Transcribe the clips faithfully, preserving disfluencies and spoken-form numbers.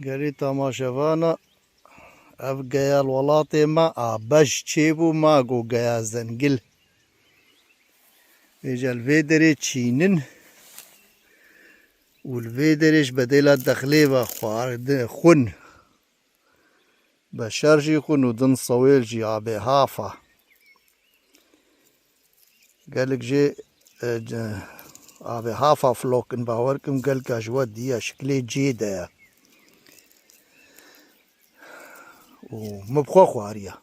Gelî tamaşevana, ev geya li welatê me a bej çêbû, ma go geya zengil. Vêca li vê derê çînin û li vê derê ji bedêla dexlê ve xwarin xwin. Beşer jî xwin û din sewêl jî abê hafa. Gelek jê, e, c-, avê hafa flok in, bawer kim gelka ji we diya şiklê cê de ye. Û min bi xwe xwariya.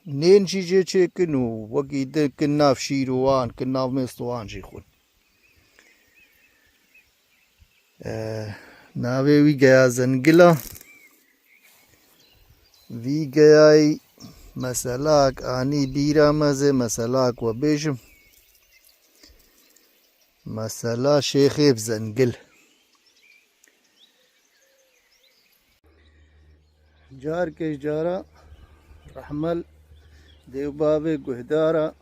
Nên jî jê çêkin û wekî din kin nav şîr û wan, kin nav mêst û wan jî xwin. E, navê wî geya zengila. Vî geyayî meselak anî bîra me, zê meselak we bêjim. Mesela Şêxê bi zengil. Carkê ji cara rehmel dê û bavê guhdara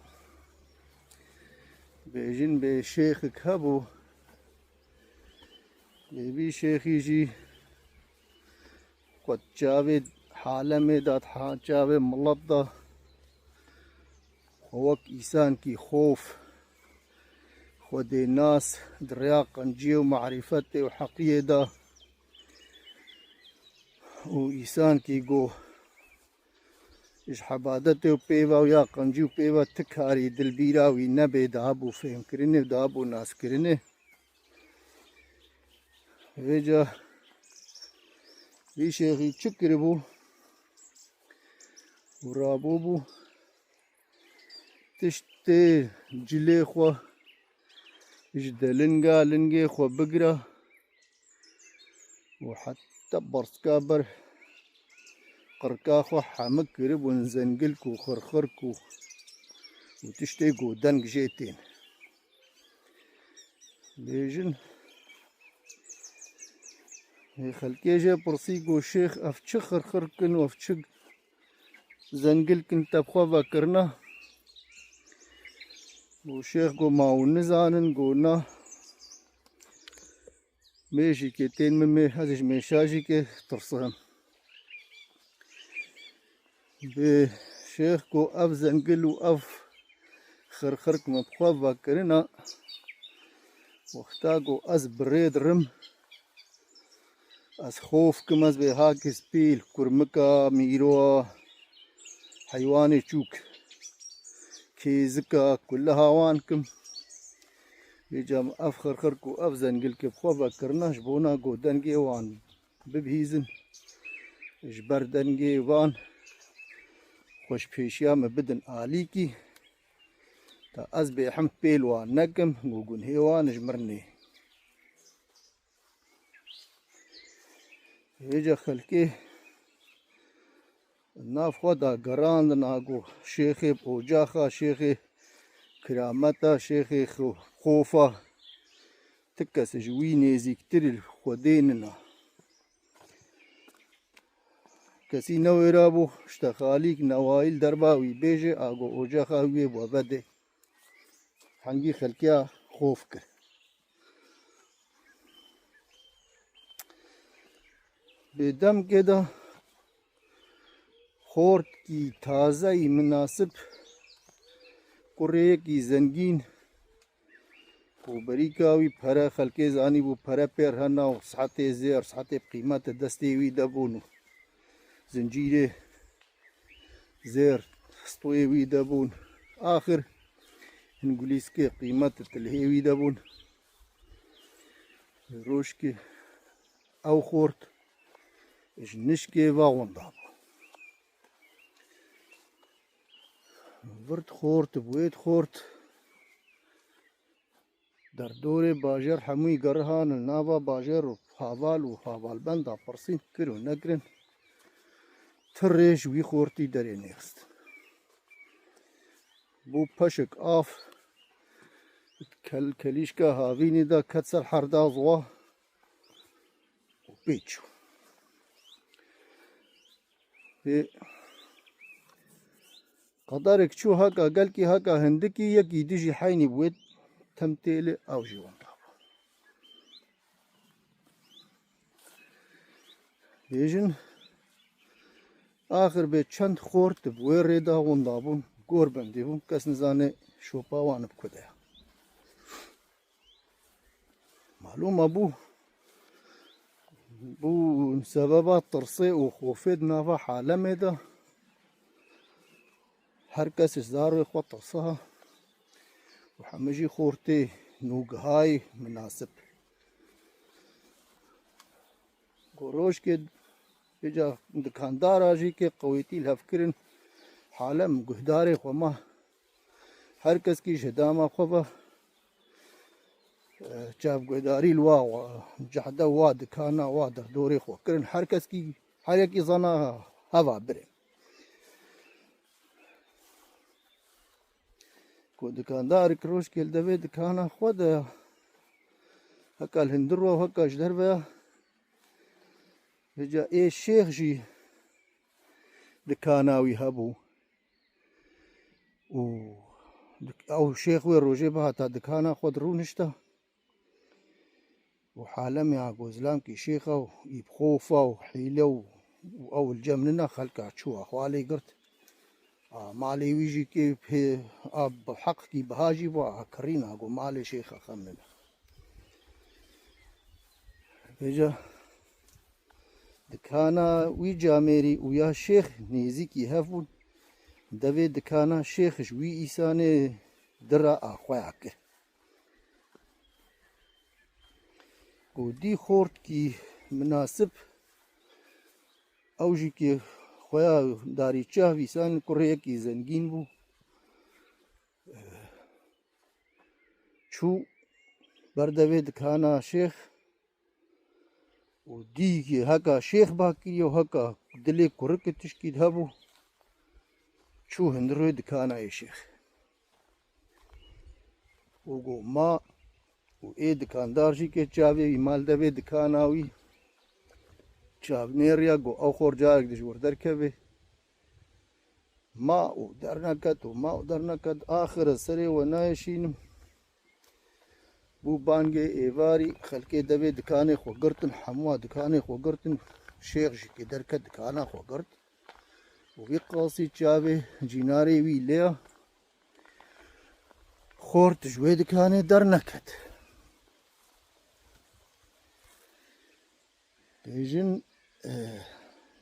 bêjin bê şêxik hebû. Lê vî şêxî jî xwe çavê halemê da, ha-, çavê milet da. Xwe wek îsankî xof, Xwedê nas di rêya qenciyê û marîfetê û heqiyê de û îsankî ku ji hebadetê û pêva û ya qencî û pêva ti karî dilbîra wî nebê, dabû fêmkirinê û dabû naskirinê. Vêca vî şêxî çi kiribû û rabûbû? Tiştê cilê xwe ji delinga lingê xwe bigira û heta bersika ber qirka xwe hemik kiribûn zengilk û xirxirk û, û tiştê ku deng jê tên. Bêjin, ê xelkê jê pirsî ku şêx ev çi xirxirk in û ev çi zengilk in te bi xwe vekirina. Û şêx got, ma hûn nizanin? Got, na. Mêşîkê tên min, mê-, ez ji mêşajîkê tirsim. Bi şêx got, ev zengil û ev xirxirk min bi xwe vekirina. Wexta got ez bi rê dirim, ez xof kim, ez bê hakê spîl, kurmika, mîroa, heywanê çûk, kêzika, kuliha wan kim. Vêca min ev xirxirk û ev zengilkê bi xwe vekirina ji bona ku dengê wan bibihîzin. Ji ber dengê wan xwe ji pêşiya min bidin alîkî. Ta ez bêhim pêl wan nekim, ku gunhê wan ji mir nê. Vêca xelkê nav xwe da gerandin, a ku şêxê bi ocaxa, şêxê kirameta, şêxê xo-, xofa, ti kes ji wî nêzîktirî li Xwedê nina. Kesî newêra bû, ji te xalîk newayî li derba wî bêje, a ku ocaxa wî bû vedê. Hengî xelkiya xof kir. Bê demkê de xortkî tazeyî minasib, kurê yekî zengîn, ku berîka wî pere, xelkê zanîbû pere pêr hena û saetê zêr, saetê bi qîmete destê wî de bûn û zincîrê zêr stûyê wî de bûn. Axir hin gulîskê qîmet tilhê wî de bûn. Rojkê ew xort ji nişkê va winda bû. Vir dixort, bi wê dixort. Derdorê bajêr hemûyî gerihan li nava bajêr û haval û havalbenda pirsîn kir û nekirin, ti rê ji wî xortî derê nêxistin. Bû peşik av, kel-, kelîşka havînî de ket ser herda ziwa û pê çû. Ê, qederek çû heka gelkî heka hindikî, yekî dijî heynî bi wê temtêlê ew jî winda bû. Bêjin, axir bê çend xort bi wê rê de winda bûn, gor bendî bûn, kes nizane şopa wan bi ku de ye. Malûm e bû, bû sebeba tirsê û xofê di nava halemê de. Her kes ji zarê xwe tirsa û hemî jî xortê nûgihayî minasib. Ku rojkê vêca dikandara jî kê qewêtî li hev kirin, halem guhdarê xwe ma. Her keskî ji dama xwe ve, e, çavguhdarî li wa, wa cehde wa dikana wa derdorê xwe kirin. Her keskî, her yekî zana heva birê. Ku dikandarik rojkê li devê dikana xwe de ya, heka li hundir wa, heka ji derve ya, vêca ê şêx jî dikana wî hebû. Û dik-, ew şêx wê rojê bihata dikana xwe dirûnişta. Û halemê a ku zilamkî şêxa û î bi xofa û hîle û, û ew li cem nina xelka çû a xwe lê girt. A malê wî jî kê pê a bi heqkî biha jî bû a kirîna ku malê şêxa xem nina. Vêca dikana wî camêrî û ya şêx nêzîkî hev bûn. Devê dikana şêx ji wî îsanê dira a xwe ya kir. Ku dî xortkî minasib, ew jî kê xweya darî çav îsan kurê yekî zengîn bû. Çû ber devê dikana şêx û dî heka şêx bakiriye û heka dilê kurikê tişkî hebû, çû hundirê dikana ê şêx. Û got, ma û ê dikandar jî kê çavê wî mal devê dikana wî çav nêriya, got, ew xor carek di ji wir derkeve. Ma û derneket û ma û derneket, axir ez serê we nayêşînim. Bû bangê êvarî, xelkê devê dikanê xwe girtin, hemûa dikanê xwe girtin, şêx jî kê derket dikana xwe girt. Û wî qasî çavê cînarê wî lêya, xort ji wê dikanê derneket. Bêjin, eh,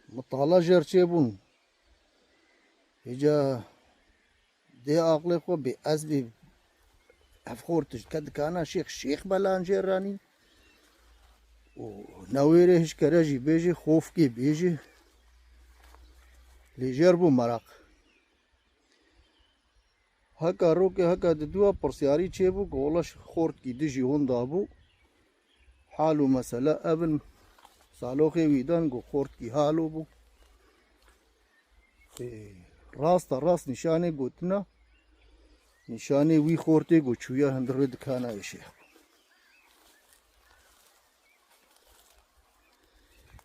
mitala jêr çêbûn. Hêca dê aqlê xwe bê ez bê ev xort ji ke dikana şêx, şêx belan jêr ranî. Û newêrê hişkere jî bêjê xofkê bêjê. Lê jêr bû meraq. Heka rokê heka diduwa pirsyarî çêbû ku wela xortkî dijî winda bû. Hal û mesele ev in, saloxê wî dan ku xortkî halo bû. Ê, rasta rast nîşanê gotina, nîşanê wî xortê ku çûye hundirê dikana êşê.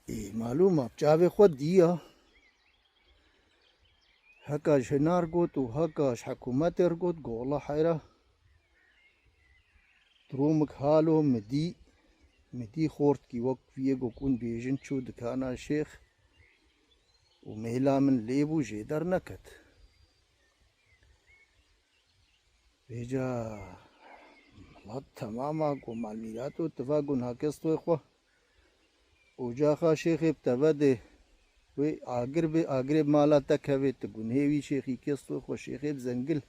Ê, malûm a, çavê xwe diya. Heka ji hinar got û heka ji hikûmetê re got, got, wela heyra. Duromik halo midî, midî xortkî wek viyê ku hûn bêjin çû dikana şêx û mêla min lê bû jê derneket. Vêca milat temama ku malmîrat û tiva gun ha kes toy xwe. Ocaxa şêxê bi teve dê. Wê agir bê, agirê bi mala te kevê, tu gunhê wî şêxî kes toy xwe, şêxê bi zengil.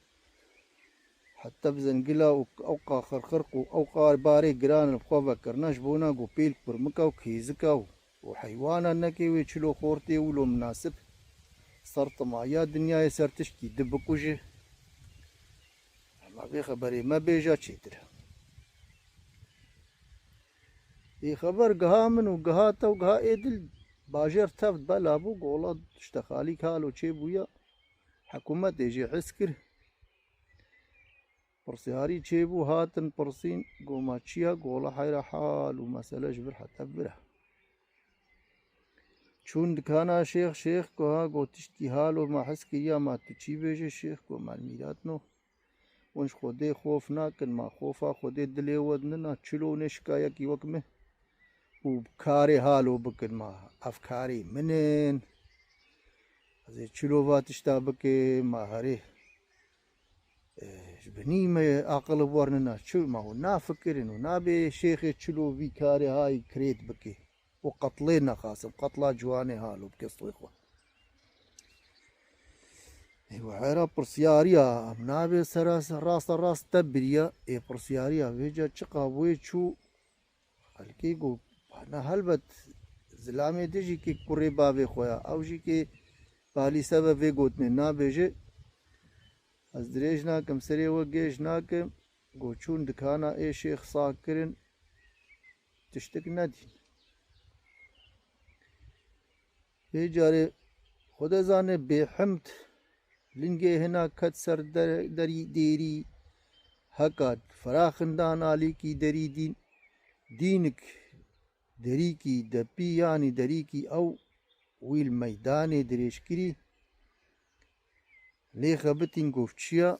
Heta bi zengila û ew qa xirxirq û ew qa barê giran li xwe vekirina ji bona ku pêl kurmika û kêzika û û heywana nekê wê çilo xortê wilo minasib ser timaya dinyayê ser tişkî di bikuje. Hema vê xeberê me bêja çêtir e. Ê xeber giha min û giha te û giha ê dil bajêr tevt bela bû, gola tiştexalîk halo çêbûya. Hikûmetê jê hez kir. Pirsyarî çêbû, hatin pirsîn, goma çiya, gola heyra hal û mesele ji vir heta vir e. Çûn dikana şêx, şêx goha got tiştkî halo ma hez kiriya, ma tu çî bêjê şêx, got malmîrat no. Hûn ji Xwedê xof nakin, ma xofa Xwedê dilê we nina, çilo nê şikayekî wek min. û karê halo bikin, ma ev karê min in. Ez ê çilo va tişta bike, ma herê, e, ji binî me aqil bi wer nina. Çi ma hûn nafikirin û nabê şêxê çilo vî karê hayî krêt bike û qetlê nexasim, qetla ciwanê halo bike stûyê xwe. Ê, we hera pirsyariya, em nabê sera rasta rast te biriya, ê pirsyariya vêca çiqa wê çû, xelkê got, na helbet zilamê dijî kê kurê bavê xwe ya, ew jî kê balî sebe vê gotinê nabêje, ez dirêj nakim, serê we gêj nakim, got çûn dikana ê şêx sa kirin, tiştik nedîn. Vê carê Xwedê zane bêhimd lingê hina ket ser der-, derî dêrî, heka firaxindan alîkî derî dîn, dînik derîkî depî yanî derîkî ew wî li meydanê dirêjkirî, lê xebitîn govçiya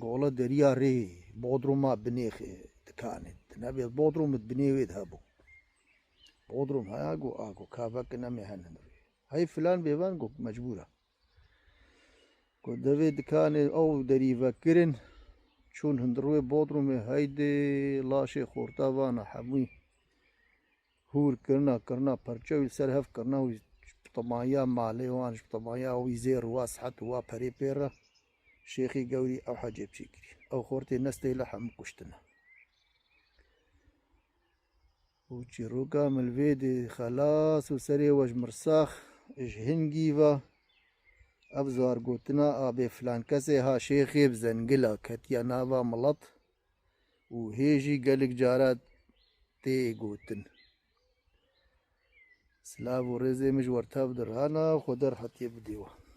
gola deriya rê bodruma binê xê dikanê. Di nebê bodrum di binê wê de hebû. Bodrum haya go a go ka vekin em ê hen hin rê. Hey filan bêvan go mecbûr e. Go devê dikanê ew derî vekirin, çûn hundirwê bodrumê, heydê laşê xorta vana hemû hûr kirina, kirina perçe wî li ser hev kirina, wî ji temaya malê wan, ji temaya wî zêr wa sihet wa perê pê re şêxî gewrî ew hecê çêkirî. Ew xortê nestê li hemû kuştine. Û çîroka min li vê dê xelas û serê we ji mirsax, ji hingî ve. Ev zargotina a bê filan kesê ha şêxê bi zengila ketiya nava milet û hê jî gelek cara tê gotin. Silav û rêzê min ji we tev dirana, Xwedê rehetiyê bidê we.